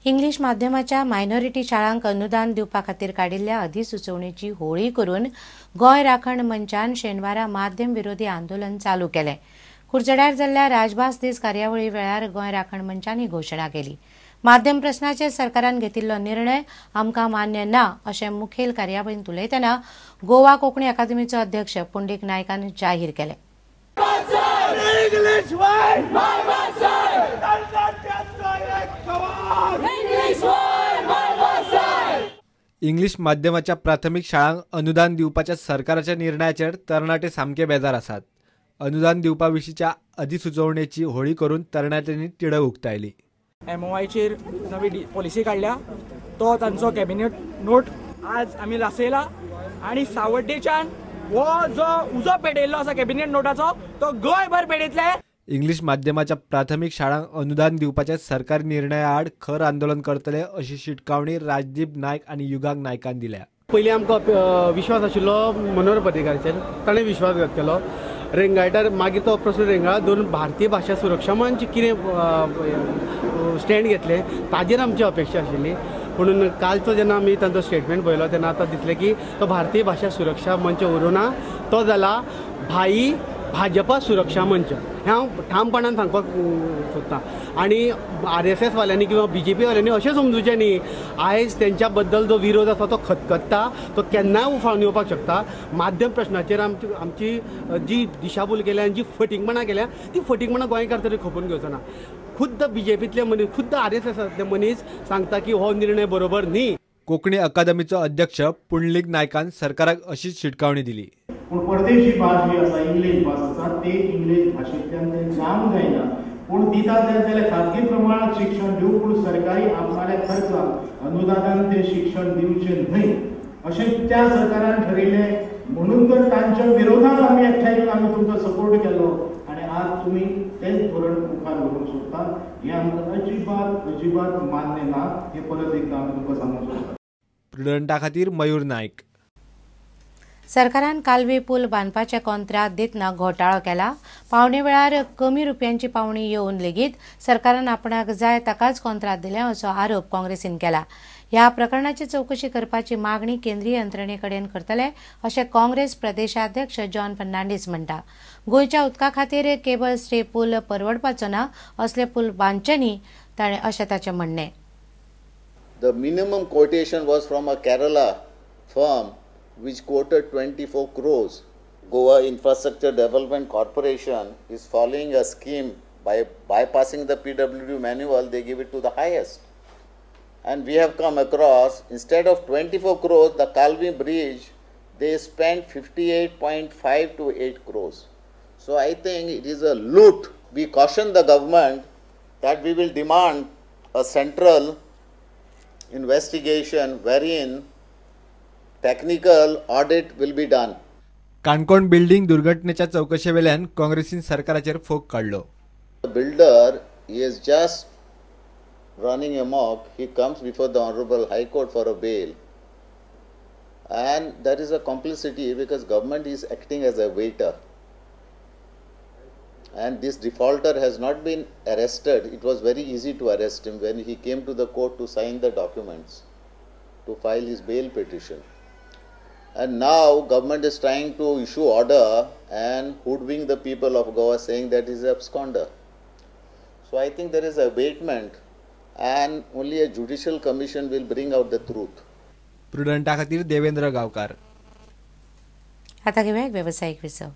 English माध्यमाच्या minority शाळांक अनुदान दिवपा खातीर काडिल्ल्या अधिसुचोवणेची होळी करून गोंय राखण मंचान शेनवारा माध्यम विरोधी आंदोलन चालू केलें. कुडचड्यार जाल्ल्या राजभास दीस कार्यावळी वेळार गोंय राखण मंचान ही घोशणा केली. माध्यम प्रस्नाचेर सरकारान घेतिल्लो निर्णय आमकां मान्य ना अशें मुखेल कार्यावळींत उलयतना गोवा कोंकणी अकादमीचो अध्यक्ष पुंडलीक नायकान जाहीर केलें. इंग्लीश माध्यमाच्या प्राथमिक शाळांक अनुदान दिवपाच्या सरकाराच्या निर्णयाचेर तरणाटे सामके बेजार आसात. अनुदान दिवपा विशींच्या अधिसुचोवणेची होळी करून तरणाट्यांनी तिडक उक्तायली. एमओआयचेर नवी पॉलिसी काडल्या तो तांचो कॅबिनेट नोट आज आमी लासयला आनी सावड्डेच्यान हो जो उजो पेटयल्लो आसा कॅबिनेट नोटाचो तो गोंयभर पेटयतले. इंग्लीश माध्यमाच्या प्राथमिक शाळांक अनुदान दिवपाच्या सरकारी निर्णया आड खर आंदोलन करतले अशी शिटकावणी राजदीप नायक आनी युगांक नायकान दिल्या. पयलीं आमकां विश्वास आशिल्लो मनोहर पर्रीकाराचेर, ताणें विश्वासघात केलो. रेंगायटार मागीर तो प्रस्न रेंगाळा धरून भारतीय भाशा सुरक्षा मंच कितें स्टँड घेतलें ताजेर आमची अपेक्षा आशिल्ली. पूण कालचो जेन्ना आमी तांचो स्टेटमेंट पळयलो तेन्ना आतां दिसलें की तो भारतीय भाशा सुरक्षा मंच उरूना, तो जाला भाई भाजपा सुरक्षा मंच. हें हांव ठामपणान सांगपाक सोदतां. आनी आरएसएस वाल्यांनी किंवा बीजेपी वाल्यांनी अशें समजुचें न्ही, आयज तेंच्या बद्दल जो विरोध आसा तो खतखत्ता, तो केन्नाय उफाळून येवपाक शकता. माध्यम प्रश्नाचेर आमची आमची जी दिशाभूल केल्या आनी जी फटींगपणां केल्या ती फटींगपणां गोंयकार तरी खपून घेवचो ना. खुद्द बीजेपींतले मनीस, खुद्द आरएसएसांतले मनीस सांगता की हो निर्णय बरोबर न्ही. कोंकणी अकादमीचो अध्यक्ष पुंडलीक नायकान सरकाराक अशीच शिटकावणी दिली. पूण परदेशी भास जी आसा, इंग्लीश भास आसा, ते इंग्लीश भाशेंतल्यान ते जावंक जायना. पूण दितात जाल्यार खाजगी प्रमाणात शिक्षण दिवं, पूण सरकारी आपणाल्या खर्चान अनुदानान ते शिक्षण दिवचें न्हय अशें त्या सरकारान ठरयलें. म्हणून तर तांच्या विरोधात आमी एकठांय येवन आमी तुमकां सपोर्ट केलो आनी आज तुमी तेच धोरण मुखार व्हरूंक सोदतात हें आमकां अजिबात अजिबात मान्य ना हें परत एकदां आमी तुमकां सांगूंक सोदतात. प्रुडंटा खातीर मयूर नायक. सरकारान कालवी पूल बांदपाचें कॉन्त्राद दितना घोटाळो केला. पावणे वेळार कमी रुपयांची पावणी येवन लेगीत सरकारान आपणाक जाय ताकाच कॉन्त्राद दिलें असो आरोप काँग्रेसीन केला. ह्या प्रकरणाची चवकशी करपाची मागणी केंद्रीय यंत्रणे कडेन करतले अशें काँग्रेस प्रदेशाध्यक्ष जॉन फर्नांडीस म्हणटा. गोंयच्या उदका खातीर केबल स्टे पूल परवडपाचो ना, असले पूल बांदचे न्ही ताणें अशें ताचें म्हणणें. The minimum quotation was from a Kerala firm which quoted 24 crores. Goa Infrastructure Development Corporation is following a scheme by bypassing the PWD manual, they give it to the highest. And we have come across, instead of 24 crores, the Calvi bridge, they spent 58.5 to 8 crores. So I think it is a loot. We caution the government that we will demand a central investigation wherein technical audit will be done. Canacona building दुर्घटनेच्या चौकशेवेल्यान काँग्रेसीन सरकाराचेर फोग काडलो. The builder is just running amok. He comes before the Honorable High Court for a bail, and there is a complicity because government is acting as a waiter, and this defaulter has not been arrested. It was very easy to arrest him when he came to the court to sign the documents to file his bail petition. And now government is trying to issue order and hoodwink the people of Goa, saying that he is an absconder. So I think there is abatement and only a judicial commission will bring out the truth. प्रुडंटा खातीर देवेंद्र गांवकार. आता घेऊया एक व्यावसायिक विसव.